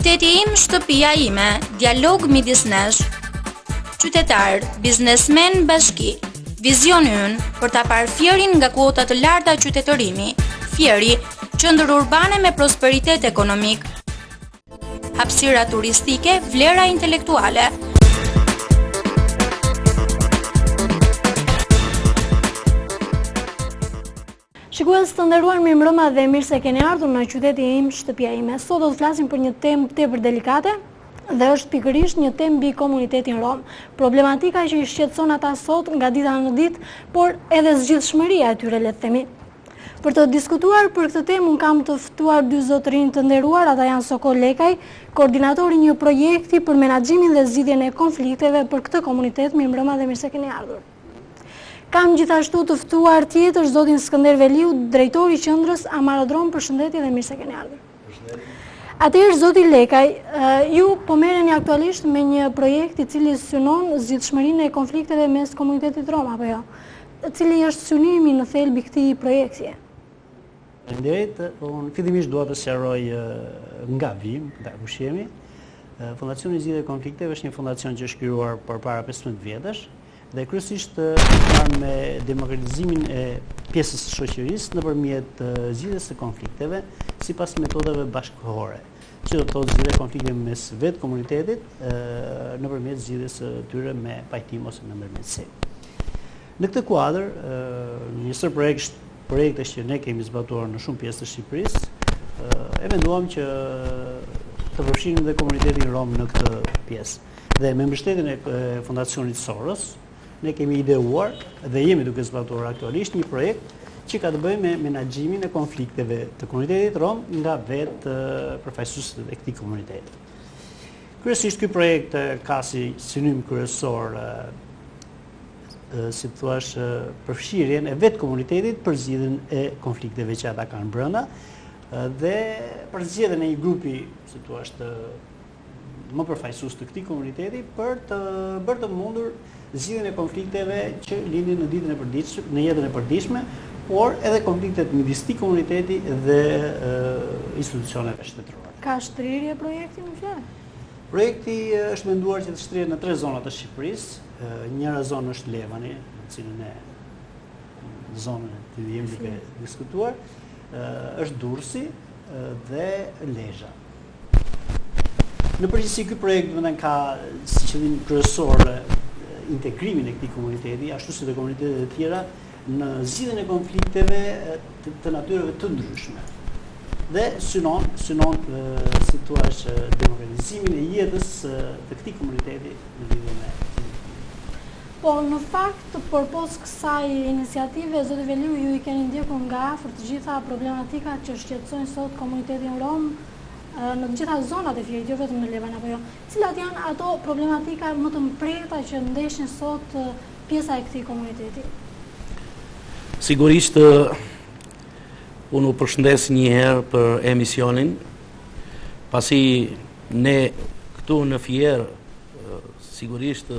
Qyteti im, shtëpia ime, dialog midis nesh. Qytetarë, biznesmenë, bashki. Vizioni ynë për ta parë Fierin nga kuota të larta qytetërimi. Fieri, qendër urbane me prosperitet ekonomik. Hapësira turistike, vlera intelektuale. Shikues të nderuar, mirëmbrëma dhe mirë se keni ardhur në qyteti im, shtëpia ime. Sot do të flasim për një temë tepër delikate dhe është pikërisht një temë mbi komunitetin rom. Problematika që i shqetëson ata sot nga dita në ditë, por edhe zgjidhshmëria e tyre le të themi. Për të diskutuar për këtë temë, unë kam të ftuar dy zotërinj të nderuar, ata janë Sokol Lekaj, koordinator i një projekti për menaxhimin dhe zgjidhjen e konflikteve për këtë komunitet, mirëmbrëma dhe mirë se keni ardhur. Kam gjithashtu të ftuar tjetër zotin Skënder Veliu, drejtor i qendrës Amarodrom, përshëndetje dhe mirë se keni ardhur. Atëherë zoti Lekaj, ju po merreni aktualisht me një projekt i cili synon zgjidhshmërinë e konflikteve mes komunitetit rom, apo jo? Cili është synimi në thelb i këtij projekti? Faleminderit. Unë fillimisht dua të sqaroj nga vijmë, nga kush jemi. Fondacioni i Zgjidhjes së Konflikteve është një fondacion që është krijuar përpara 15 vjetësh dhe kryesisht është marrë me demokratizimin e pjesës së shoqërisë nëpërmjet zgjidhjes së konflikteve sipas metodave bashkëkohore, që do të thotë zgjidhja e konflikteve mes vetë komunitetit nëpërmjet zgjidhjes së tyre me pajtim ose me ndërmjetësim. Në këtë kuadër, një sërë projekt, projektesh që ne kemi zbatuar në shumë pjesë të Shqipërisë, e menduam që të përfshinim dhe komunitetin rom në këtë pjesë. Dhe me mbështetjen e Fondacionit Soros, ne kemi ideuar dhe jemi duke zbatuar aktualisht një projekt që ka të bëjë me menaxhimin e konflikteve të komunitetit rom nga vetë përfaqësuesit e këtij komuniteti. Kryesisht ky projekt ka si synim kryesor si të thuash përfshirjen e vetë komunitetit për zgjidhjen e konflikteve që ata kanë brenda dhe për zgjedhjen e një grupi, si të thuash, të më përfaqësues të këtij komuniteti për të bërë të mundur zgjidhjen e konflikteve që lindin në ditën e përditshme, në jetën e përditshme, por edhe konfliktet midis këtij komuniteti dhe institucioneve shtetërore. Ka shtrirje projekti në fjalë? Projekti është menduar që të shtrihet në tre zona të Shqipërisë. Njëra zonë është Levani, në cilën e në zonën e të jemi duke diskutuar, është Durrësi dhe Lezha. Në përgjithësi ky projekt domethënë ka si qëllim kryesor integrimin e këtij komuniteti, ashtu si dhe komunitetet e tjera në zgjidhjen e konflikteve të, të natyrave të ndryshme. Dhe synon, synon si thua, demokratizimin e jetës të këtij komuniteti në lidhje me Po, në fakt, përpos kësaj iniciative, zoti Veliu, ju i keni ndjekur nga afër të gjitha problematikat që shqetësojnë sot komunitetin rom, në të gjitha zonat e Fierit, jo vetëm në Levan apo jo. Cilat janë ato problematika më të mprehta që ndeshin sot pjesa e këtij komuniteti? Sigurisht unë u përshëndes një herë për emisionin, pasi ne këtu në Fier, sigurisht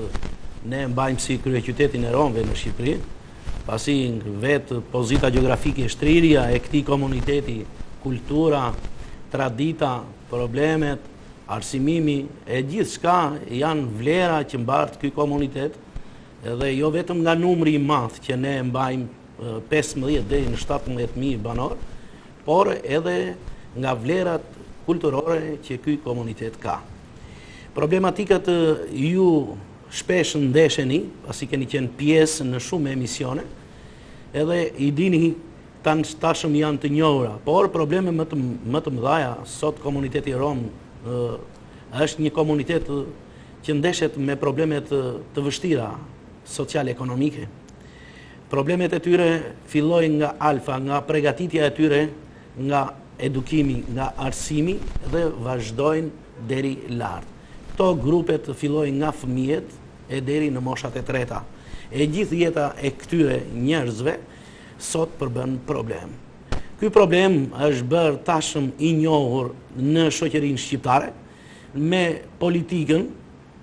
ne mbajmë si kryeqytetin e Romëve në Shqipëri, pasi vetë pozita gjeografike, shtrirja e këtij komuniteti, kultura, tradita, problemet, arsimimi, e gjithçka janë vlera që mbart ky komunitet, edhe jo vetëm nga numri i madh që ne mbajmë 15 deri në 17.000 banorë, por edhe nga vlerat kulturore që ky komunitet ka. Problematikat ju Shpesh ndesheni, pasi keni qenë pjesë në shumë emisione, edhe i dini tan tashëm janë të njohura, por probleme më të më të mëdha sot komuniteti rom është një komunitet që ndeshet me probleme të, të vështira social-ekonomike. Problemet e tyre fillojnë nga alfa, nga pregatitja e tyre, nga edukimi, nga arsimi dhe vazhdojnë deri lart. Këto grupet fillojnë nga fëmijët e deri në moshat e treta. E gjithë jeta e këtyre njerëzve sot përbën problem. Ky problem është bërë tashëm i njohur në shoqërinë shqiptare me politikën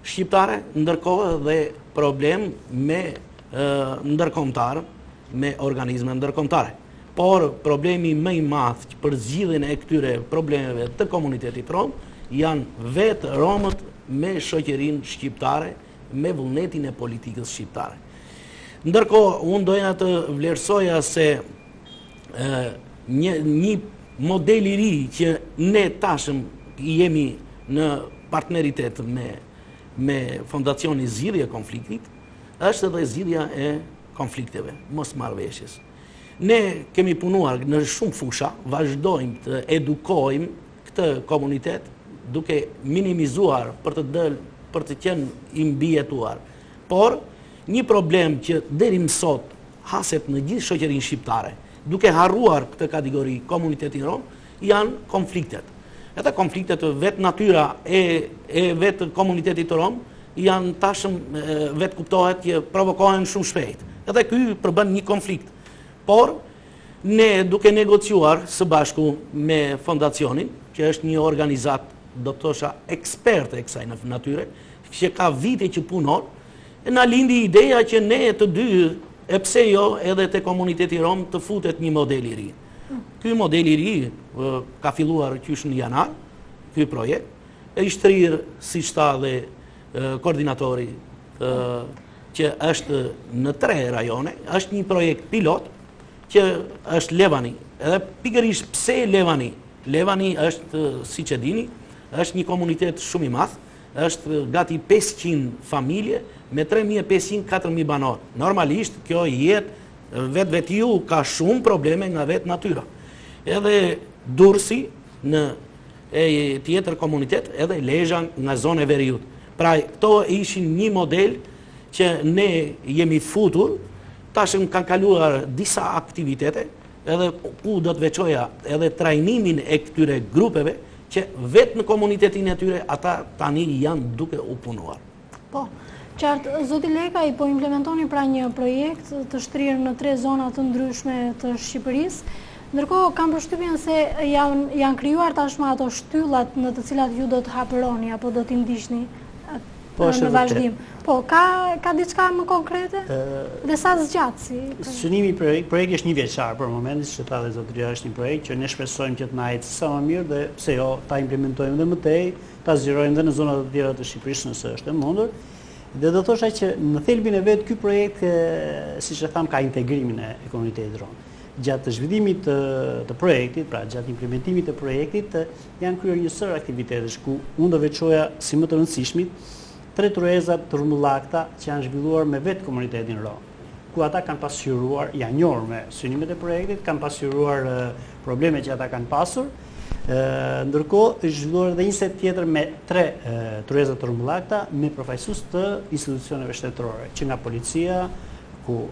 shqiptare, ndërkohë dhe problem me ndërkombëtar, me organizme ndërkombëtare. Por problemi më i madh për zgjidhjen e këtyre problemeve të komunitetit rom janë vetë romët me shoqërinë shqiptare, me vullnetin e politikës shqiptare. Ndërkohë, unë doja të vlerësoja se një, një model i ri që ne tashëm jemi në partneritet me, me Fondacionin Zgjidhje e Konfliktit, është edhe zgjidhja e konflikteve, mosmarrëveshjes. Ne kemi punuar në shumë fusha, vazhdojmë të edukojmë këtë komunitet duke minimizuar për të dël, për të qenë i mbijetuar. Por, një problem që deri më sot haset në gjithë shoqërinë shqiptare, duke harruar këtë kategori komunitetin rom, janë konfliktet. Edhe konfliktet vetë natyra e, e vetë komunitetit rom, janë tashëm vetë kuptohet që provokohen shumë shpejt. Edhe ky përbën një konflikt. Por, ne duke negociuar së bashku me fondacionin, që është një organizatë, do të thosha, eksperte e kësaj natyre, që ka vite që punon, na lindi ideja që ne të dy, e pse jo edhe te komuniteti rom të futet një model i ri. Ky model i ri ka filluar qysh në janar, ky projekt, e i shtrirë, siç tha dhe koordinatori, që është në tre rajone, është një projekt pilot, që është Levani. Edhe pikërisht pse Levani? Levani është, siç e dini, është një komunitet shumë i madh, është gati 500 familje me 3500-4000 banorë. Normalisht, kjo jetë vetvetiu ka shumë probleme nga vetë natyra. Edhe Durrësi në e tjetër komunitet, edhe Lezha nga zona e veriut. Pra, këto ishin një model që ne jemi futur, tashëm kanë kaluar disa aktivitete, edhe ku do të veçoja edhe trajnimin e këtyre grupeve, që vetë në komunitetin e tyre ata tani janë duke u punuar. Po, qartë, zoti Lekaj, po implementoni pra një projekt të shtrirë në tre zona të ndryshme të Shqipërisë. Ndërkohë, kam përshtypjen se janë, janë krijuar tashmë ato shtyllat në të cilat ju do të hapëroni apo do t'i ndiqni po, në vazhdim. Po, ka, ka diçka më konkrete? Dhe sa zgjat si? Synimi i projekt, projekti është njëvjeçar për momentin, siç e tha dhe zotëria, është një projekt që ne shpresojmë që të na ecë sa më mirë dhe pse jo ta implementojmë dhe më tej, ta zgjerojmë dhe në zona të tjera të Shqipërisë nëse është e mundur. Dhe do thosha që në thelbin e vet ky projekt, siç e thamë, ka integrimin e komunitetit rom. Gjatë zhvillimit të, të projektit, pra gjatë implementimit të projektit, janë kryer një sërë aktivitetesh ku unë do veçoja si më të rëndësishmit tre tryeza të rrumbullakta që janë zhvilluar me vetë komunitetin rom, ku ata kanë pasqyruar, janë njohur me synimet e projektit, kanë pasqyruar problemet që ata kanë pasur, Ndërkohë, është zhvilluar edhe një set tjetër me tre tryeza të rrumbullakta me përfaqësues të institucioneve shtetërore, që nga policia, ku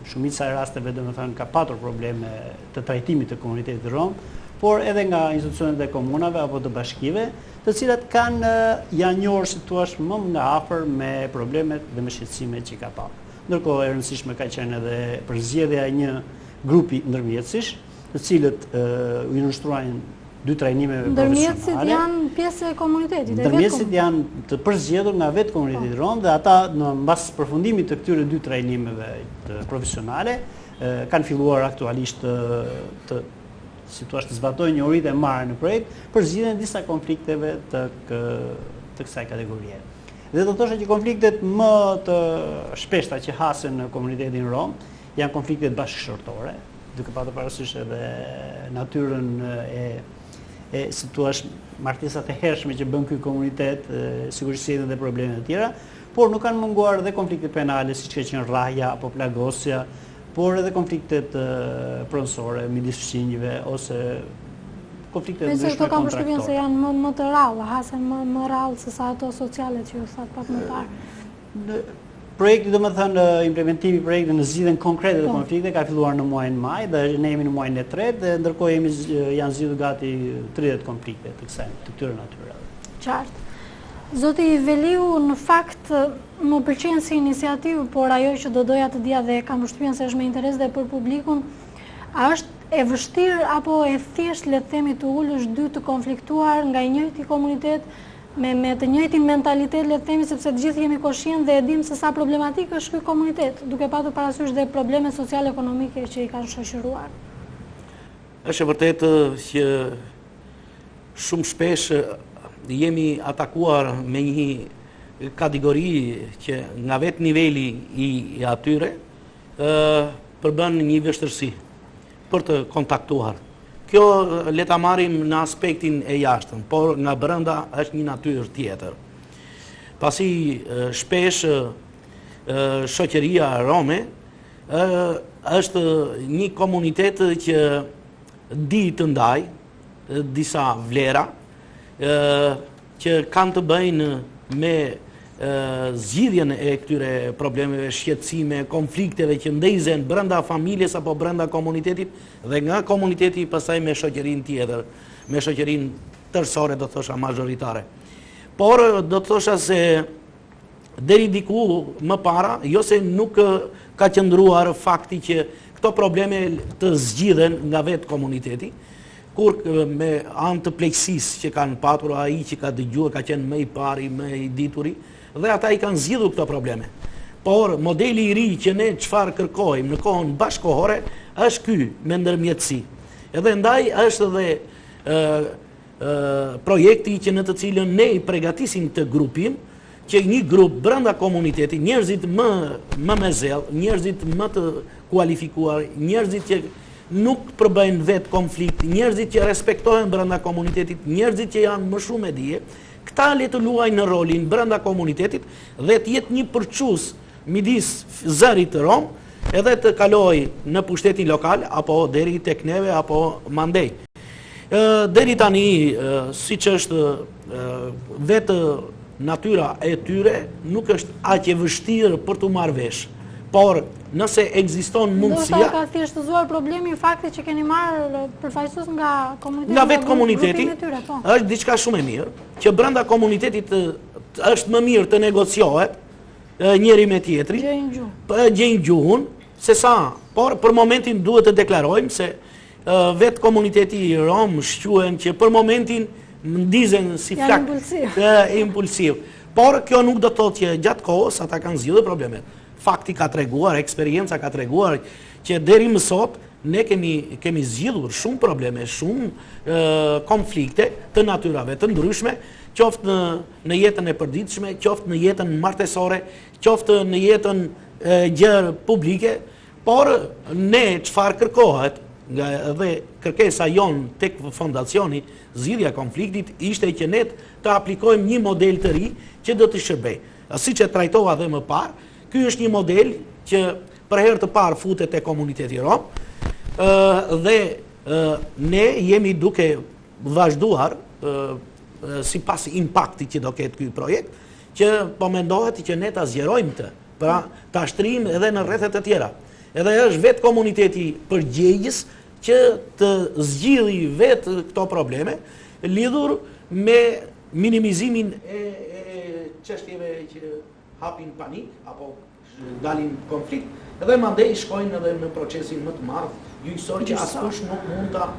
shumica e rasteve domethënë ka patur probleme të trajtimit të komunitetit rom, por edhe nga institucionet e komunave apo të bashkive, të cilat kanë janë njohur si thua më nga afër me problemet dhe me shqetësimet që ka patur. Ndërkohë e rëndësishme ka qenë edhe përzgjedhja e një grupi ndërmjetësish, të cilët iu nënshtruan dy trajnimeve profesionale. Ndërmjetësit janë pjesë e komunitetit, e vetë Ndërmjetësit janë të përzgjedhur nga vetë komuniteti po. rom dhe ata në mbas përfundimit të këtyre dy trajnimeve profesionale kanë filluar aktualisht të, të si thua të zbatojnë njohuritë e marra në projekt për zgjidhjen e disa konflikteve të kë, të kësaj kategorie. Dhe do thosha që konfliktet më të shpeshta që hasen në komunitetin rom janë konfliktet bashkëshortore, duke patur parasysh edhe natyrën e e si thua martesat e hershme që bën ky komunitet, sigurisht sjellin edhe probleme të tjera, por nuk kanë munguar edhe konflikte penale, siç ka qenë rrahja apo plagosja, por edhe konfliktet pronësore midis fqinjëve ose konflikte të ndryshme kontraktuale. Këto kam përshtypjen se janë më më të rralla, hasen më më rrallë se sa ato sociale që ju thatë pak më parë. Projekti, domethënë, implementimi i projektit në zgjidhjen konkrete të po. konflikteve ka filluar në muajin maj dhe ne jemi në muajin e tretë dhe ndërkohë jemi janë zgjidhur gati 30 konflikte të kësaj të këtyre natyrave. Qartë. Zoti Veliu, në fakt më pëlqen si iniciativë, por ajo që do doja të dija dhe kam përshtypjen se është me interes dhe për publikun, a është e vështirë apo e thjeshtë le të themi të ulësh dy të konfliktuar nga i njëjti komunitet me me të njëjtin mentalitet le të themi sepse të gjithë jemi koshientë dhe e dimë se sa problematik është ky komunitet, duke patur parasysh dhe problemet sociale ekonomike që i kanë shoqëruar. Është e vërtetë që Shumë shpesh jemi atakuar me një kategori që nga vetë niveli i atyre përbën një vështirësi për të kontaktuar. Kjo le ta marrim në aspektin e jashtëm, por nga brenda është një natyrë tjetër. Pasi shpesh shoqëria rome është një komunitet që di të ndajë disa vlera që kanë të bëjnë me zgjidhjen e këtyre problemeve, shqetësime, konflikteve që ndezen brenda familjes apo brenda komunitetit dhe nga komuniteti pastaj me shoqërinë tjetër, me shoqërinë tërësore do të thosha mazhoritare. Por do të thosha se deri diku më para, jo se nuk ka qëndruar fakti që këto probleme të zgjidhen nga vetë komuniteti, Kur me anë të pleqësisë që kanë patur ai që ka dëgjuar ka qenë më i pari, më i dituri dhe ata i kanë zgjidhur këto probleme. Por modeli i ri që ne çfarë kërkojmë në kohën bashkëkohore është ky me ndërmjetësi. Edhe ndaj është dhe ë projekti që në të cilën ne i pregatisim këtë grupim, që një grup brenda komunitetit, njerëzit më më me zell, njerëzit më të kualifikuar, njerëzit që nuk përbëjnë vetë konflikt, njerëzit që respektohen brenda komunitetit, njerëzit që janë më shumë me dije, këta le të luajnë në rolin brenda komunitetit dhe të jetë një përçues midis zërit rom edhe të kalojë në pushtetin lokal apo deri tek neve apo mandej. Deri tani, siç është vetë natyra e tyre, nuk është aq e vështirë për t'u marrë vesh. Por, nëse ekziston mundësia... Ndoshta ka thjeshtëzuar problemin fakti që keni marrë përfaqësues nga komuniteti... Nga vetë komuniteti, po. është diçka shumë e mirë, që brenda komunitetit është më mirë të negociohet njëri me tjetrin, gjejnë gjuhën, se sa, por për momentin duhet të deklarojmë se Vetë komuniteti rom shquhen që për momentin ndizen si flakë impulsiv. Por kjo nuk do të thotë që gjatë kohës ata kanë zgjidhur problemet. Fakti ka treguar, eksperienca ka treguar që deri më sot ne kemi kemi zgjidhur shumë probleme, shumë konflikte të natyrave të ndryshme, qoftë në në jetën e përditshme, qoftë në jetën martesore, qoftë në jetën e gjerë publike, Por ne çfarë kërkohet nga dhe kërkesa jonë tek fondacioni zgjidhja e konfliktit ishte që ne të aplikojmë një model të ri që do të shërbejë. Siç e trajtova dhe më parë, ky është një model që për herë të parë futet te komuniteti rom dhe ne jemi duke vazhduar sipas impaktit që do ketë ky projekt, që po mendohet që ne ta zgjerojmë këtë. Pra, ta shtrijmë edhe në rrethe të tjera. Edhe është vetë komuniteti përgjegjës që të zgjidhi vetë këto probleme, lidhur me minimizimin e, e çështjeve që hapin panik apo dalin konflikt dhe mandej shkojnë edhe në procesin më të madh gjyqësor që askush nuk mund ta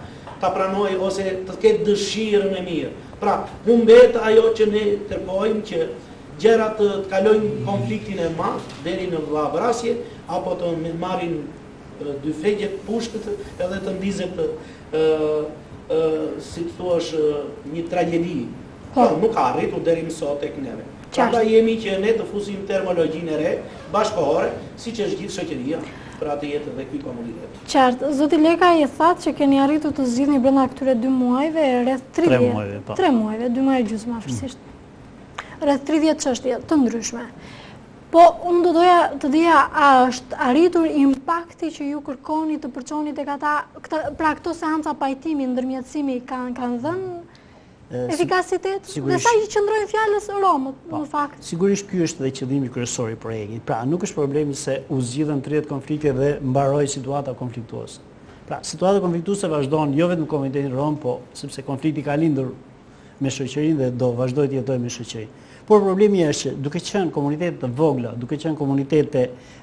ta pranojë ose të ketë dëshirën e mirë. Pra, humbet ajo që ne kërkojmë që Gjërat të kalojnë konfliktin e madh deri në vëllavrasje apo të marrin dyfeqet, pushkët edhe të ndizet si të thuash një tragjedi. Po. Kjo nuk ka arritur deri më sot tek neve. Prandaj jemi që ne të fusim termologjinë e re bashkëkohore, siç është gjithë shoqëria, pra të jetë edhe ky komunitet. Qartë. Zoti Lekaj, thatë që keni arritur të zgjidhni brenda këtyre dy muajve rreth 30 3 muajve, po. 3 muajve, 2 muaj e gjysmë afërsisht. Rreth 30 çështje të ndryshme. Po, unë do doja të dija, a është arritur impakti që ju kërkoni të përçoni tek ata, këta, pra këto seanca pajtimi, ndërmjetësimi kanë kanë dhënë efikasitet dhe sa i qëndrojnë fjalës romët, po, në fakt. Sigurisht ky është dhe qëllimi kryesor i projektit. Pra, nuk është problemi se u zgjidhën 30 konflikte dhe mbaroi situata konfliktuese. Pra, situata konfliktuese vazhdon jo vetëm në komunitetin rom, po sepse konflikti ka lindur me shoqërinë dhe do vazhdojë të jetojë me shoqërinë. Por problemi është që duke qenë komunitete të vogla, duke qenë komunitete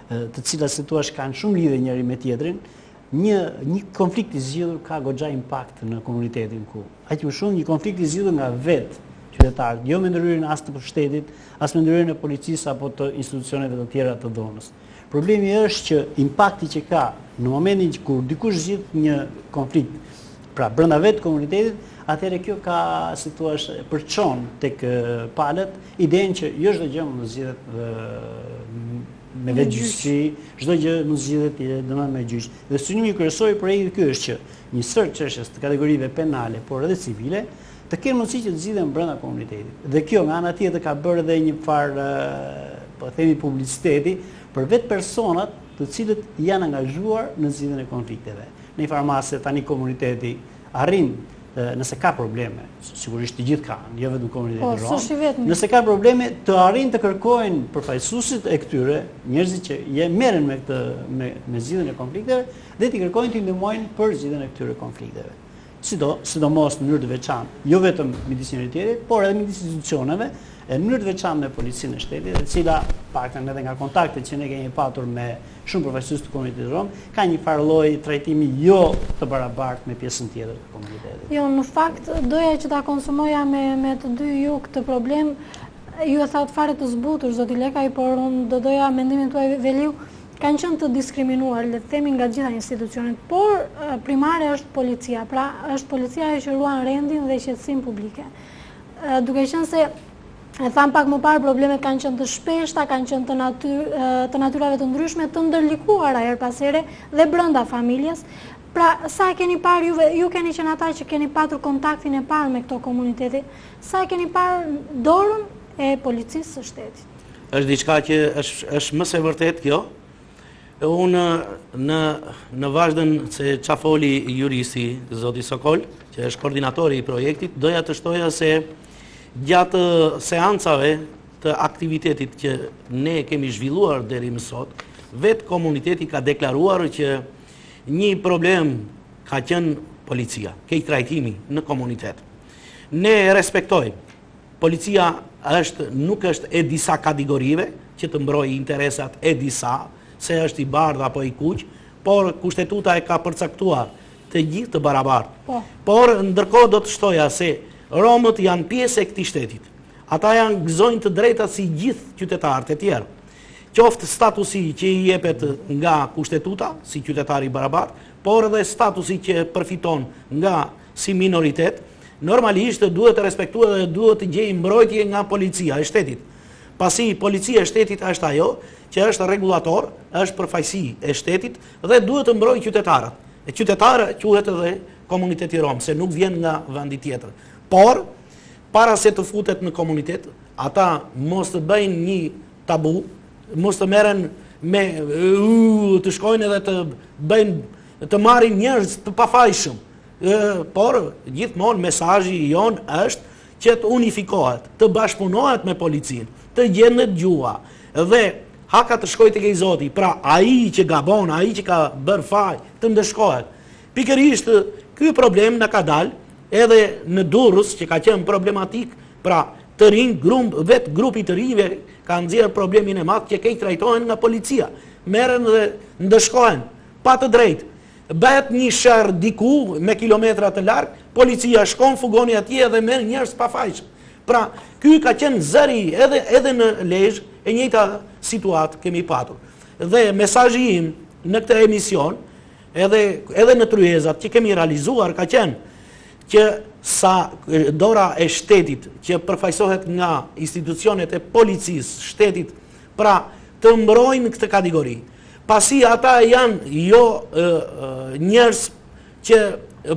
të cilat si thua kanë shumë lidhje njëri me tjetrin, një një konflikt i zgjidhur ka goxha impakt në komunitetin ku. Aq më shumë një konflikt i zgjidhur nga vetë qytetarët, jo me ndërhyrjen as të pushtetit, as me ndërhyrjen e policisë apo të institucioneve të tjera të dhonës. Problemi është që impakti që ka në momentin që kur dikush zgjidh një konflikt. pra brenda vetë komunitetit, atëherë kjo ka, si thua, përçon tek palët idenë që jo çdo gjë mund të zgjidhet me vetëgjyqësi, çdo gjë mund të zgjidhet domethënë me gjyq. Dhe synimi kryesor i projektit ky është që një sërë çështjesh të kategorive penale, por edhe civile, të kenë mundësi që të zgjidhen brenda komunitetit. Dhe kjo nga ana tjetër ka bërë edhe një farë, po themi publiciteti për vetë personat të cilët janë angazhuar në zgjidhjen e konflikteve. Në një farë mase tani komuniteti arrin nëse ka probleme, sigurisht të gjithë kanë, jo vetëm komuniteti po, rom. Nëse ka probleme, të arrijnë të kërkojnë përfaqësuesit e këtyre, njerëzit që je merren me këtë me me zgjidhjen e konflikteve dhe t'i kërkojnë t'i ndihmojnë për zgjidhjen e këtyre konflikteve. Sido, sidomos në mënyrë të veçantë, jo vetëm midis njëri-tjetrit, por edhe midis institucioneve, e në mënyrë të veçantë me policinë e shtetit, e cila paktën edhe nga kontaktet që ne kemi patur me shumë përfaqësues të komunitetit rom, ka një farë lloj trajtimi jo të barabartë me pjesën tjetër të komunitetit. Jo, në fakt doja që ta konsumoja me me të dy ju këtë problem. Ju e thatë fare të zbutur, zoti Lekaj, por unë do doja mendimin tuaj Veliu. Kanë qenë të diskriminuar, le të themi, nga të gjitha institucionet, por primare është policia, pra është policia ajo që ruan rendin dhe qetësinë publike. Duke qenë se e thamë pak më parë, problemet kanë qenë të shpeshta, kanë qenë të, naty, të natyrave të ndryshme, të ndërlikuara herë pas here dhe brenda familjes. Pra, sa e keni parë juve, ju keni qenë ata që keni patur kontaktin e parë me këto komunitete, sa e keni parë dorën e policisë së shtetit? Është diçka që është është më se e vërtetë kjo. Unë në në vazhdën se ça foli juristi zoti Sokol, që është koordinatori i projektit, doja të shtoja se gjatë seancave të aktivitetit që ne kemi zhvilluar deri më sot, vetë komuniteti ka deklaruar që një problem ka qenë policia, keqtrajtimi në komunitet. Ne e respektojmë Policia është nuk është e disa kategorive që të mbrojë interesat e disa, se është i bardhë apo i kuq, por kushtetuta e ka përcaktuar të gjithë të barabartë. Po. Por ndërkohë do të shtoja se romët janë pjesë e këtij shtetit. Ata janë gëzojnë të drejtat si gjithë qytetarët e tjerë. Qoftë statusi që i jepet nga kushtetuta si qytetar i barabartë, por edhe statusi që përfiton nga si minoritet, normalisht duhet të respektuar dhe duhet të gjejë mbrojtje nga policia e shtetit. Pasi policia e shtetit është ajo që është rregullator, është përfaqësi e shtetit dhe duhet të mbrojë qytetarët. E qytetarë quhet edhe komuniteti rom, se nuk vjen nga vendi tjetër. Por, para se të futet në komunitet, ata mos të bëjnë një tabu, mos të merren me të shkojnë edhe të bëjnë të marrin njerëz të pafajshëm. Por, gjithmonë mesazhi jonë është që të unifikohet, të bashkëpunohet me policinë, të gjendet gjuha dhe haka të shkojë tek i zoti, pra ai që gabon, ai që ka bërë faj, të ndëshkohet. Pikërisht ky problem na ka dalë edhe në Durrës që ka qenë problematik, pra të rinj, grup, vetë grupi të rinjve ka nxjerrë problemin e madh që keqtrajtohen nga policia, merren dhe ndëshkohen pa të drejtë. Bëhet një sherr diku me kilometra të larg, policia shkon fugoni atje dhe merr njerëz të pafajshëm. Pra, ky ka qenë zëri edhe edhe në Lezhë, e njëjta situatë kemi patur. Dhe mesazhi im në këtë emision, edhe edhe në tryezat që kemi realizuar ka qenë që sa dora e shtetit që përfaqësohet nga institucionet e policisë, shtetit, pra të mbrojnë këtë kategori. Pasi ata janë jo njerëz që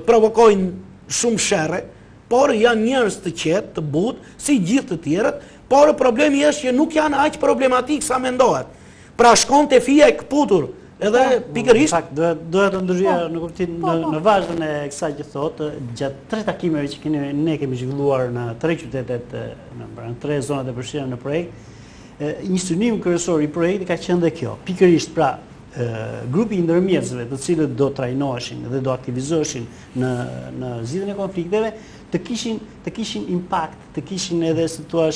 provokojnë shumë sherre, por janë njerëz të qetë, të butë, si gjithë të tjerët, por problemi është që nuk janë aq problematik sa mendohet. Pra shkon te fija e këputur, edhe po, pikërisht... Fakt, doja të ndërhyja po, në kuptim po, në, në vazhdën e kësaj që thotë, gjatë tre takimeve që kemi, ne kemi zhvilluar në tre qytetet, në, në tre zonat e përfshira në projekt, Një synim kryesor i projektit ka qenë dhe kjo. Pikërisht pra, grupi i ndërmjetësve të cilët do trajnoheshin dhe do aktivizoheshin në në zgjidhjen e konflikteve, të kishin të kishin impakt, të kishin edhe si thua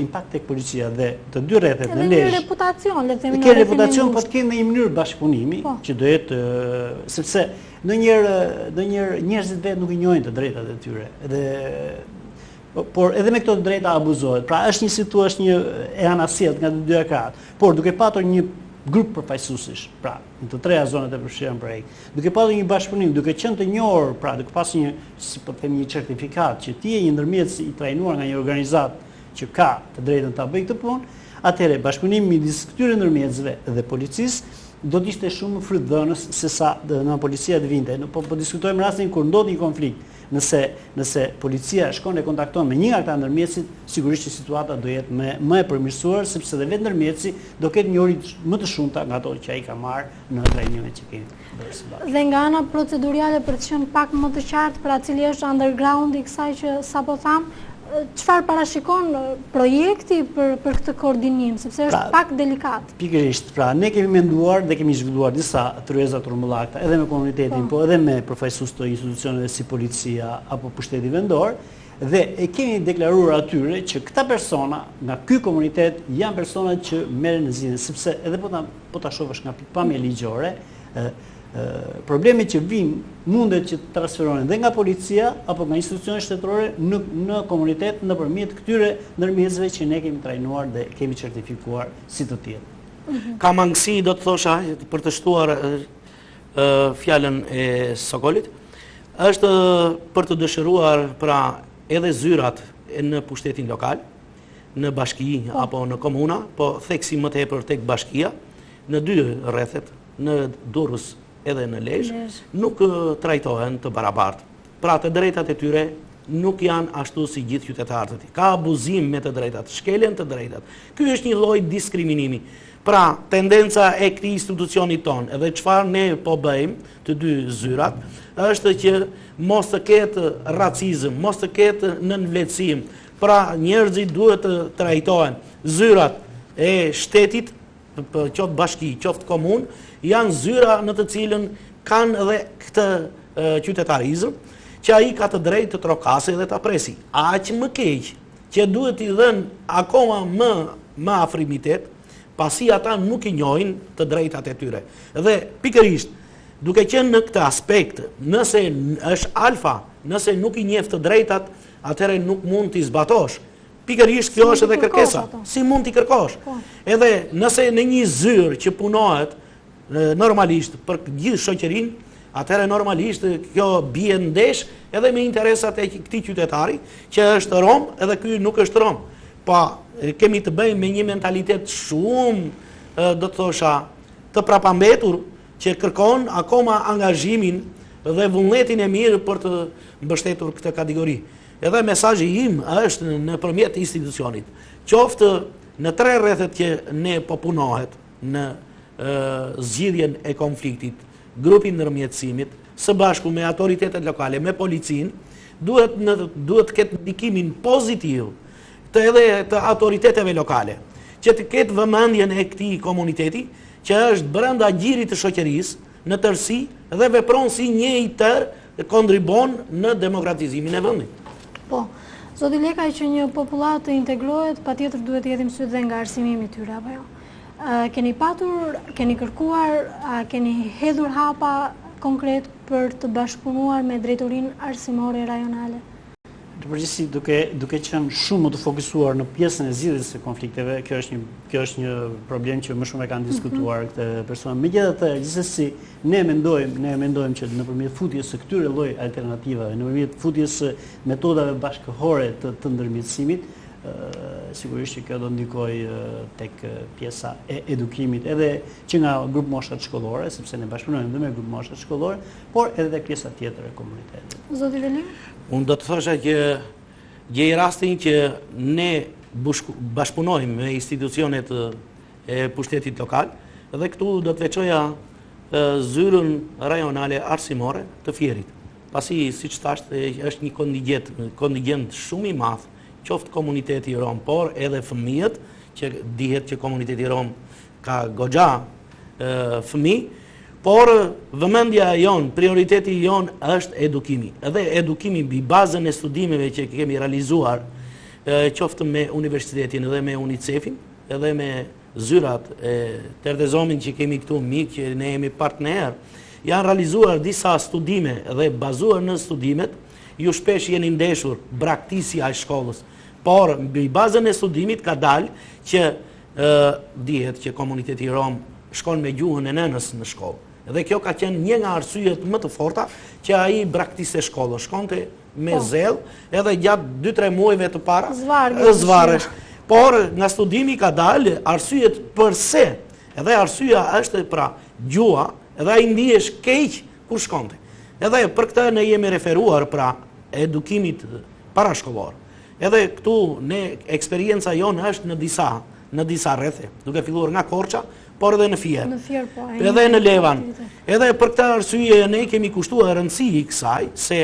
impakt tek policia dhe të dy rrethet në Lezhë. Edhe një reputacion, le të themi në rrethin e reputacion, po të kenë një mënyrë bashkëpunimi po. që do jetë sepse ndonjëherë ndonjëherë njerëzit vetë nuk i njohin të drejtat e tyre. Dhe Por edhe me këto të drejta abuzohet. Pra është një si thua është një e anasjelltë nga të dyja krahët. Por duke patur një grup përfaqësuesish, pra në të treja zonat e përfshira në projekt, duke pasur një bashkëpunim, duke qenë të njohur, pra duke pasur një, si po them, një certifikatë që ti je një ndërmjetës i trajnuar nga një organizatë që ka të drejtën ta bëjë këtë punë, atëherë bashkëpunimi midis këtyre ndërmjetësve dhe policisë do të ishte shumë më frytdhënës se sa në policia të vinte. Po po diskutojmë rastin kur ndodh një konflikt. Nëse nëse policia shkon e kontakton me një nga këta ndërmjetësit, sigurisht që situata do jetë më më e përmirësuar sepse dhe vetë ndërmjetësi do ketë njohuri më të shumta nga ato që ai ka marrë në trajnimet që kemi bërë së bashku. Dhe nga ana proceduriale për të qenë pak më të qartë, pra cili është underground i kësaj që sapo thamë, çfarë parashikon projekti për për këtë koordinim, sepse është pra, pak delikat. Pikërisht, pra ne kemi menduar dhe kemi zhvilluar disa tryeza të rrumbullakëta edhe me komunitetin, po, po edhe me përfaqësues të institucioneve si policia apo pushteti vendor dhe e kemi deklaruar atyre që këta persona nga ky komunitet janë persona që merren në zgjidhje, sepse edhe po ta po ta shohësh nga pikëpamja ligjore, ë problemet që vijnë mundet që të transferohen dhe nga policia apo nga institucionet shtetërore në në komunitet nëpërmjet këtyre ndërmjetësve që ne kemi trajnuar dhe kemi certifikuar si të tillë. Mhm. Ka mangësi, do të thosha, për të shtuar fjalën e Sokolit, është për të dëshiruar pra edhe zyrat në pushtetin lokal, në bashki po. apo në komuna, po theksi më tepër tek bashkia, në dy rrethet, në Durrës edhe në Lezhë, nuk trajtohen të barabartë. Pra të drejtat e tyre nuk janë ashtu si gjithë qytetarët. Ka abuzim me të drejtat, shkelen të drejtat. Ky është një lloj diskriminimi. Pra, tendenca e këtij institucioni tonë, edhe çfarë ne po bëjmë, të dy zyrat, është që mos të ketë racizëm, mos të ketë nënvlerësim. Pra, njerëzit duhet të trajtohen. Zyrat e shtetit qoftë bashki, qoftë komunë, janë zyra në të cilën kanë edhe këtë qytetarizëm, që ai ka të drejtë të trokasi dhe ta presi. Aq më keq, që duhet t'i dhënë akoma më, më afrimitet, pasi ata nuk i njohin të drejtat e tyre. Dhe pikërisht, duke qenë në këtë aspekt, nëse është alfa, nëse nuk i njeh të drejtat, atëherë nuk mund t'i zbatosh. Pikërisht kjo është edhe kërkesa. Si mund t'i kërkosh? Po. Edhe nëse në një zyrë që punohet normalisht për gjithë shoqërinë, atëherë normalisht kjo bie ndesh edhe me interesat e këtij qytetari, që është rom edhe ky nuk është rom. Pa, kemi të bëjmë me një mentalitet shumë, do të thosha, të prapambetur, që kërkon akoma angazhimin dhe vullnetin e mirë për të mbështetur këtë kategori. Edhe mesazhi im është nëpërmjet institucionit, qoftë në tre rrethet që ne po punohet në zgjidhjen e konfliktit, grupi i ndërmjetësimit, së bashku me autoritetet lokale, me policinë, duhet në duhet të ketë ndikimin pozitiv të edhe të autoriteteve lokale, që të ketë vëmendjen e këtij komuniteti që është brenda gjirit të shoqërisë, në tërësi dhe vepron si një i tërë kontribon në demokratizimin e vendit. Po, zoti Lekaj që një popullatë të integrohet, patjetër duhet të hedhim sytë dhe nga arsimimi i tyre, apo jo? Keni patur, keni kërkuar, keni hedhur hapa konkret për të bashkëpunuar me drejtorinë arsimore rajonale? Në përgjithësi, duke duke qenë shumë më të fokusuar në pjesën e zgjidhjes së konflikteve, kjo është një kjo është një problem që më shumë e kanë diskutuar mhm. këta persona. Megjithatë, gjithsesi, ne mendojmë, ne mendojmë që nëpërmjet futjes së këtyre lloj alternativave, nëpërmjet futjes së metodave bashkëkohore të të ndërmjetësimit, sigurisht që kjo do ndikojë tek pjesa e edukimit edhe që nga grupmoshat shkollore, sepse ne bashkëpunojmë dhe me grupmoshat shkollore, por edhe tek pjesa tjetër e komunitetit. Zoti Veliu? Unë do të thosha që gjej rastin që ne bashkëpunojmë me institucionet e pushtetit lokal dhe këtu do të veçoja zyrën rajonale arsimore të Fierit. Pasi, siç thashë, është një kontingjent, kontingjent shumë i madh, qoftë komuniteti rom, por edhe fëmijët, që dihet që komuniteti rom ka goxha fëmijë, por vëmendja jonë, prioriteti jonë është edukimi. Edhe edukimi mbi bazën e studimeve që kemi realizuar, qoftë me universitetin dhe me UNICEF-in, edhe me zyrat e Terdezomin që kemi këtu mik, që ne jemi partner, janë realizuar disa studime dhe bazuar në studimet, ju shpesh jeni ndeshur braktisja e shkollës, por mbi bazën e studimit ka dalë që Dihet që komuniteti rom shkon me gjuhën e nënës në shkollë. Dhe kjo ka qenë një nga arsyet më të forta që ai braktiste shkollën, shkonte me po. zell edhe gjatë 2-3 muajve të para zvarresh. Por nga studimi ka dalë arsyet përse. Edhe arsyeja është pra gjuha, edhe ai ndihesh keq kur shkonte. Edhe për këtë ne jemi referuar pra edukimit parashkollor. Edhe këtu ne eksperienca jonë është në disa në disa rrethe, duke filluar nga Korça, por edhe në Fier. Në Fier, po. Edhe në Levan. Edhe për këtë arsye ne kemi kushtuar rëndësi kësaj se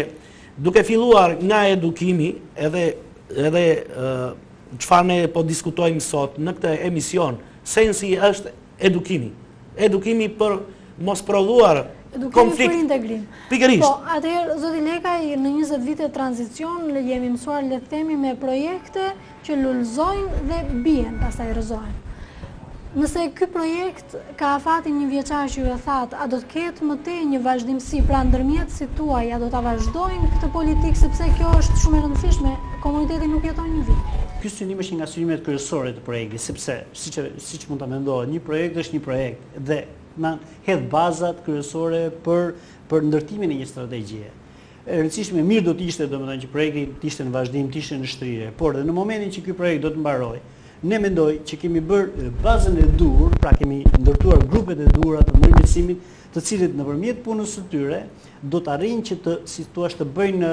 duke filluar nga edukimi edhe edhe çfarë ne po diskutojmë sot në këtë emision, sensi është edukimi. Edukimi për mos prodhuar konflikt. për integrim. Pikërisht. Po, atëherë, zoti Lekaj, në 20 vite tranzicion, jemi mësuar, le të themi, me projekte që lulëzojnë dhe bien, pastaj rrëzohen. Nëse ky projekt ka afatin një vjeçar që ju e thatë, a do të ketë më tej një vazhdimësi, pra ndërmjetësit tuaj, a do ta vazhdojnë këtë politikë, sepse kjo është shumë e rëndësishme, komuniteti nuk jeton një vit. Ky synim është një nga synimet kryesore të projektit, sepse siç siç mund ta mendohet, një projekt është një projekt dhe na hedh bazat kryesore për për ndërtimin e një strategjie. E rëndësishme, mirë do të ishte domethënë që projekti të ishte në vazhdim, të ishte në shtrirje, por dhe në momentin që ky projekt do të mbarojë, ne mendoj që kemi bërë bazën e duhur, pra kemi ndërtuar grupet e duhura të ndërmjetësimit, të cilët nëpërmjet punës së tyre do të arrijnë që të, si thua, të bëjnë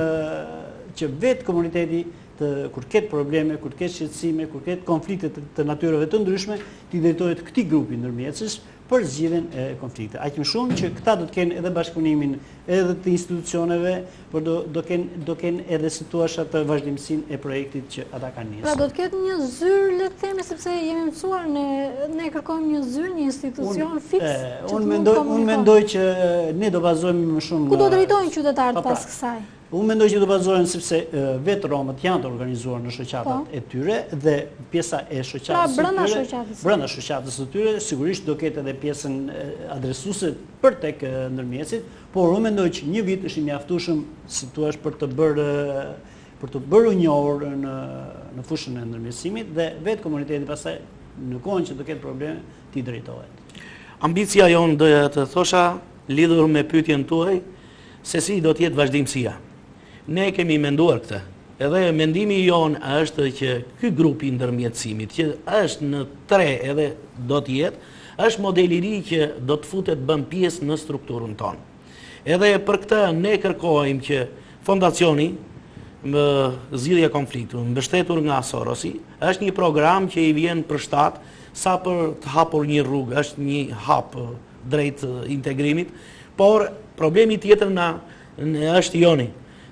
që vetë komuniteti të kur të ketë probleme, kur të ketë shqetësime, kur të ketë konflikte të, të natyrave të ndryshme, t'i drejtohet këtij grupi ndërmjetësish për zgjidhjen e konflikteve. Aq më shumë që këta do të kenë edhe bashkëpunimin edhe të institucioneve, por do do kenë do kenë edhe si thua atë vazhdimësinë e projektit që ata kanë nisur. Pra do të ketë një zyrë, le të themi sepse jemi mësuar ne ne kërkojmë një zyrë, një institucion fiks që të mund të Unë mendoj që ne do bazohemi më shumë Ku do drejtohen qytetarët po, pra, pas kësaj? Unë mendoj që do bazohen sepse vetë romët janë të organizuar në shoqatat po. e tyre dhe pjesa e shoqatës pra, së tyre, shoqatës. brenda shoqatës së tyre, sigurisht do ketë edhe pjesën adresuese për tek ndërmjetësit, por unë mendoj që një vit është i mjaftueshëm, si thua, për të bërë për të bërë u njohur në në fushën e ndërmjetësimit dhe vetë komuniteti pastaj në kohën që do ketë probleme t'i drejtohet. Ambicia jonë doja të thosha lidhur me pyetjen tuaj, Se si do të jetë vazhdimësia. Ne e kemi menduar këtë. Edhe mendimi jonë është që ky grup i ndërmjetësimit, që është në tre edhe do të jetë, është model i ri që do të futet bën pjesë në strukturën tonë. Edhe për këtë ne kërkojmë që fondacioni më zgjidhje konfliktu, mbështetur nga Sorosi, është një program që i vjen për shtat sa për të hapur një rrugë, është një hap drejt integrimit, por problemi tjetër na është joni,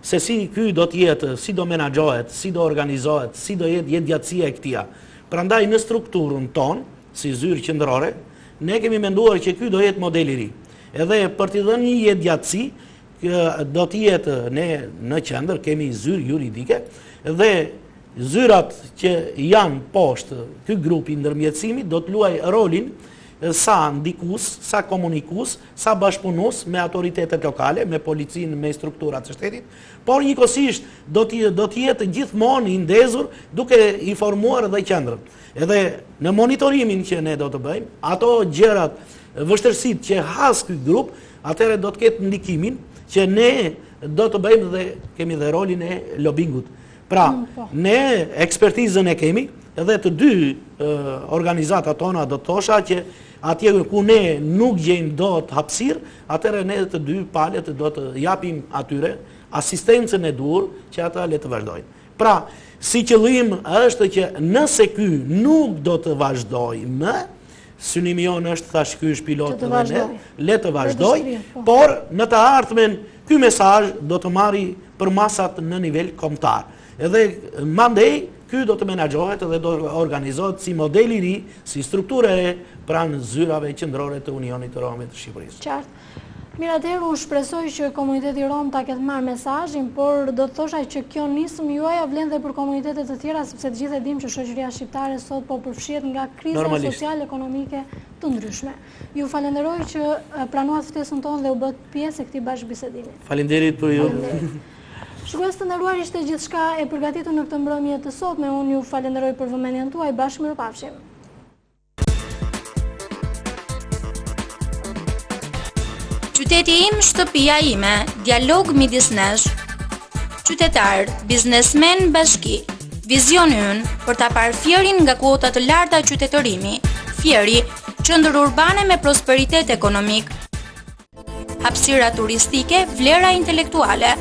se si ky do të jetë, si do menaxhohet, si do organizohet, si do jetë jetëgjatësia e këtija. Prandaj në strukturën tonë, si zyrë qendrore, ne kemi menduar që ky do jetë modeli i ri. Edhe për t'i dhënë një jetëgjatësi, do të jetë ne në qendër kemi zyrë juridike dhe zyrat që janë poshtë ky grup i ndërmjetësimit do të luajë rolin sa ndikues, sa komunikues, sa bashkëpunues me autoritetet lokale, me policinë, me strukturat e shtetit, por njëkohësisht do të do të jetë gjithmonë i ndezur duke informuar edhe qendrën. Edhe në monitorimin që ne do të bëjmë, ato gjërat, vështirësitë që has ky grup, atëherë do të ketë ndikimin që ne do të bëjmë dhe kemi dhe rolin e lobingut. Pra, mm, po. ne ekspertizën e kemi edhe të dy organizatat tona do të thosha që atje ku ne nuk gjejmë dot hapësirë, atëherë ne të dy palët do të japim atyre asistencën e duhur që ata le të vazhdojnë. Pra, si qëllim është që nëse ky nuk do të vazhdojë më, synimi jonë është thash ky është pilot dhe ne, le të vazhdojë, po. por në të ardhmen ky mesazh do të marri përmasat në nivel kombëtar. Edhe mandej ky do të menaxhohet dhe do organizohet si model i ri, si strukturë e re pranë zyrave qendrore të Unionit të Romëve të Shqipërisë. Qartë. Mirë atëherë unë shpresoj që komuniteti rom ta ketë marrë mesazhin, por do të thosha që kjo nismë juaja vlen dhe për komunitete të tjera, sepse të gjithë e dimë që shoqëria shqiptare sot po përfshihet nga kriza social ekonomike të ndryshme. Ju falenderoj që pranuat ftesën tonë dhe u bëtë pjesë e këtij bashkëbisedimi. Faleminderit për ju. Shikues të nderuar ishte gjithçka e përgatitur në këtë mbrëmje të sotme. Unë ju falenderoj për vëmendjen tuaj. Bashkë mirupafshim. Qyteti im, shtëpia ime, dialog midis nesh. Qytetarë, biznesmenë, bashki. Vizioni ynë për ta parë Fierin nga kuota të larta qytetërimi. Fieri, qendër urbane me prosperitet ekonomik. Hapësira turistike, vlera intelektuale.